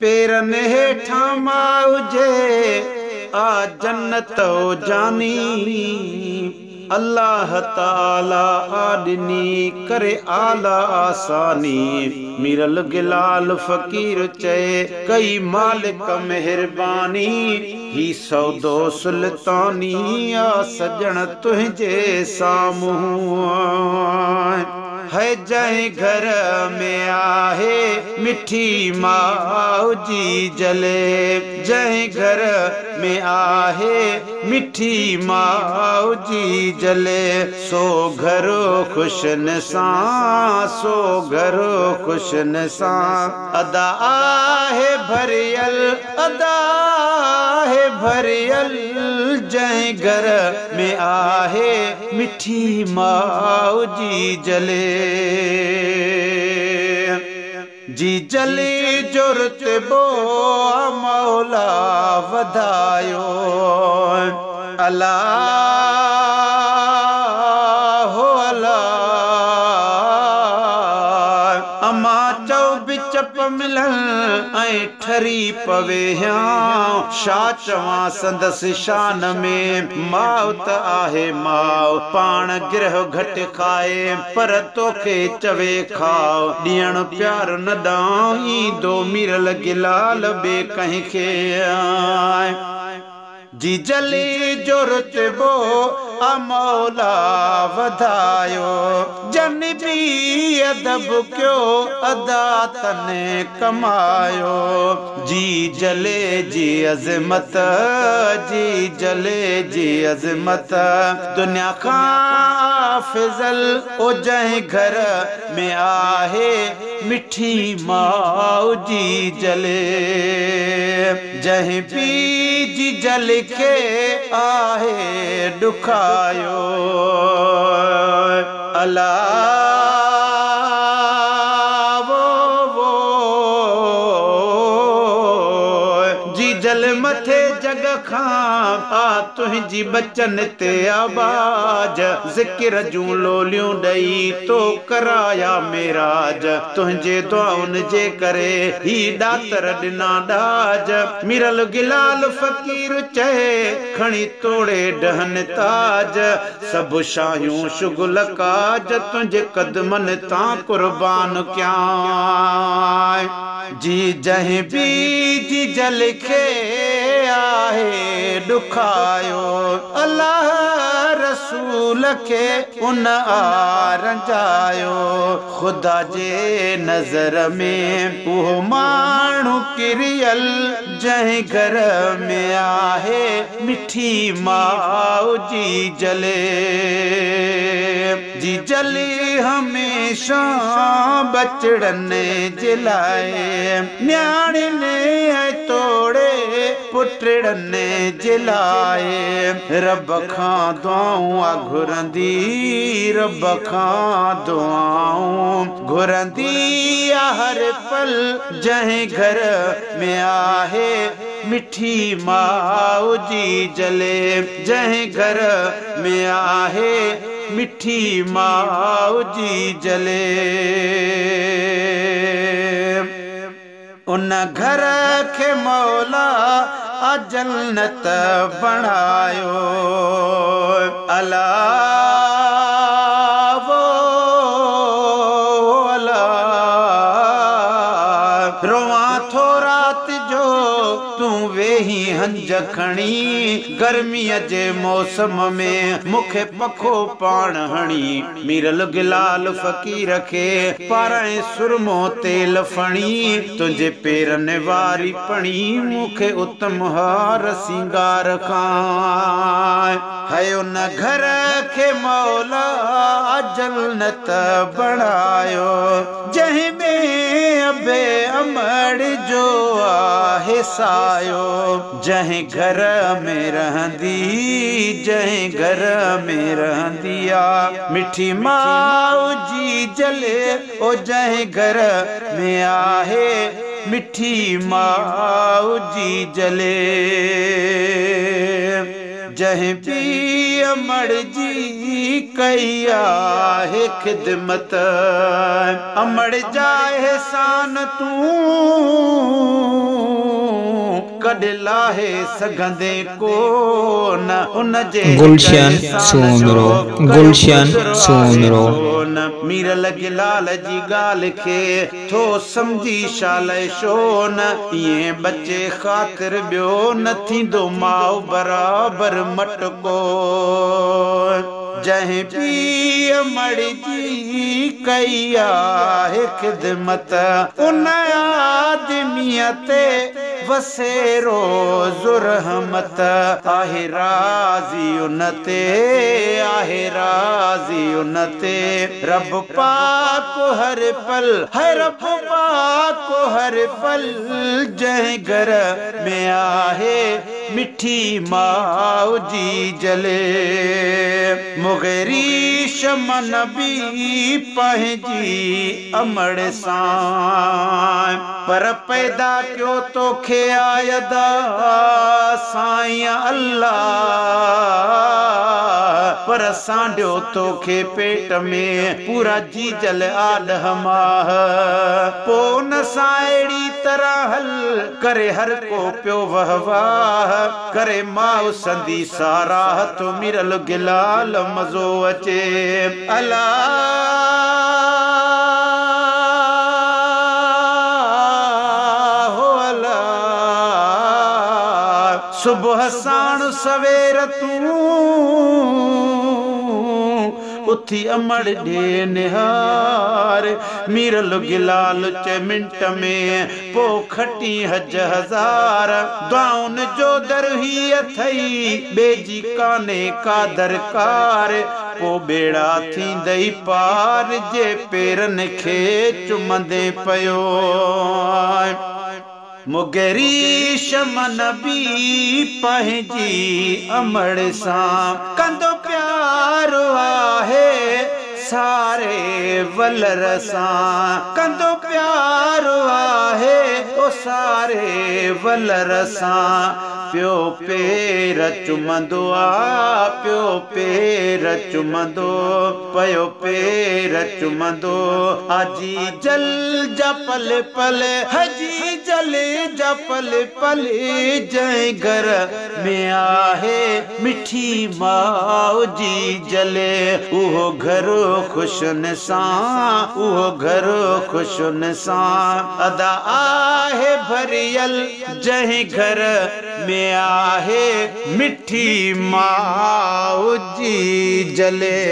پيرن هيٺان ماءُ جي آ جنت او جاني. الله تعاليٰ آ ڏني ڪري اعليٰ آساني. ميرل گلال فقير چئي ڪئي مالڪ مهرباني. هي سودو سلطاني آ سڄڻ تنهنجي سامهون. هي جنهن گهر ۾ آهي مٺي ماءُ جي جلي. جنهن گهر ۾ آهي مٺي ماءُ جي جلي. سو گهر خوشن سان، سو گهر خوشن سان. ادا آهي ڀريل، ادا آهي ڀريل. جنهن گهر ۾ آهي مٺي ماءُ جي جلي. جي جلي جو رتبو مولا وڌايو. الله هو الله. اما چئو به چپ ملن ۽ ٺري پوي هيانءُ. ڇا چوان سندس شان ۾، ماءُ ته آهي ماءُ. پاڻ گرهه گهٽ کائي پر توکي چوي کائو. ڏيڻ پيار نه ڏانهن ايندو ميرل گلال ٻئي ڪنهن کي. جي جلي جو رتبو آ مولا وڌايو. جن به ادب ڪيو ادا تن ڪمايو. جي جلي جي عظمت، جي جلي جي عظمت. دنيا کان فضل او جنهن گهر ۾ آهي مٺي ماءُ جي جلي. جنهن پيءُ جي جل کي آهي ڏکايو. الله وو وو. جي جل مٿي جڳ کان آ تنهنجي ٻچن تي آواز. ذڪر جون لوليون ڏيئي تو ڪرايا ميراج. تنهنجي دعائن جي ڪري هي ڏاتر ڏنا ڏاج. ميرل گلال فقير چئي کڻي توڙي ڏهن تاج. سڀ شايون شغل ڪاج تنهنجي قدمن تان قربان ڪيان. جي جنهن پيءُ جي جل کي آهي ڏکايو. الله رسول کي ان آ رنجايو. خدا جي نظر ۾ اهو ماڻهو ڪريل جنهن گهر ۾ آهي مٺي ماءُ جي جلي. جي جلي هميشه ٻچڙن جي لاءِ. نياڻين ۽ توڙي پٽڙن جي لاءِ. رب کان دعائون آ گهرندي، رب کان دعائون گهرندي آ هر پل. جنهن گهر ۾ آهي مٺي ماءُ جي جلي. جنهن گهر ۾ آهي مٺي ماءُ جي جلي. ان گهر کي مولا آ جنت بڻايو. الله وو الله. روان ٿو رات جو تون ويهي هنج کڻي. گرميءَ جي موسم ۾ مون کي پکو پاڻ هڻي. ميرل گلال فقير کي پارائي سرمو تيل ڦڻي. تنهنجي پيرن واري پڻي مون کي اتم هار سينگار کان. هي ان گهر کي مولا جنت بڻايو. جنهن ۾ ابي امڙ جو آهي سايو. جنهن گهر ۾ رهندي، جنهن گهر ۾ رهندي آ مٺي ماءُ جي جلي. او جنهن گهر ۾ آهي مٺي ماءُ جي جلي. جنهن پيءُ امڙ جي ڪئي آهي خدمت. امڙ جا احسان تون ڪڏهن لاهي سگهندي ڪونه، ان جي گلشن سومرو، گلشن سومرو. ميرل گلال جي ڳالهه کي ٿو سمجهي شال ڇو نه، ائين ٻچي خاطر ٻيو نه ٿيندو ماءُ برابر مٽڪو. جنهن پيءُ امڙ جي ڪئي آهي خدمت، ان آدميءَ تي وسي روز رحمت. آهي راضي ان تي، آهي راضي ان تي رب پاڪ هر پل، هي رب پاڪ هر پل. جنهن گهر ۾ آهي مٺي ماءُ جي جلي، مغريش من به پنهنجي امڙ سان. پر پيدا ڪيو توکي آيدا سائين الله، پر سانڍيو توکي پيٽ ۾ پورا جيجل آڏ ماهه. پوءِ ان سان اهڙي طرح هل ڪري هر ڪو پيو واهه واهه، ڪري ماءُ سندي ساراهه ٿو مرل گلال مزو اچي. الا هو الا، صبح ساڻ سوير تون اٿي امڙ ڏي نهار، ميرل گلال چئي منٽ ۾ پوءِ کٽي حج هزار. دعائن جو در هي اٿئي، ٻئي جي ڪانهي ڪا درڪار. پوءِ ٻيڙا ٿيندئي پار، جي پيرن کي چمندي پيو. مگريش من به پنهنجي امڙ سان ڪندو پيار آهي ساري ولر سان، ڪندو پيار آهي او ساري ولر سان. پيو پير چمندو آ، پيو پير چمندو، پيو پير چمندو. آجي جل جا پل پل، هجي جل جا پل پل. جنهن گهر ۾ آهي مٺي ماءُ جي جلي، اهو گهر خوشين سان، اهو گهر خوشين سان ادا آهي ڀريل. جنهن گهر ۾ آهي مٺي ماءُ جي جلي.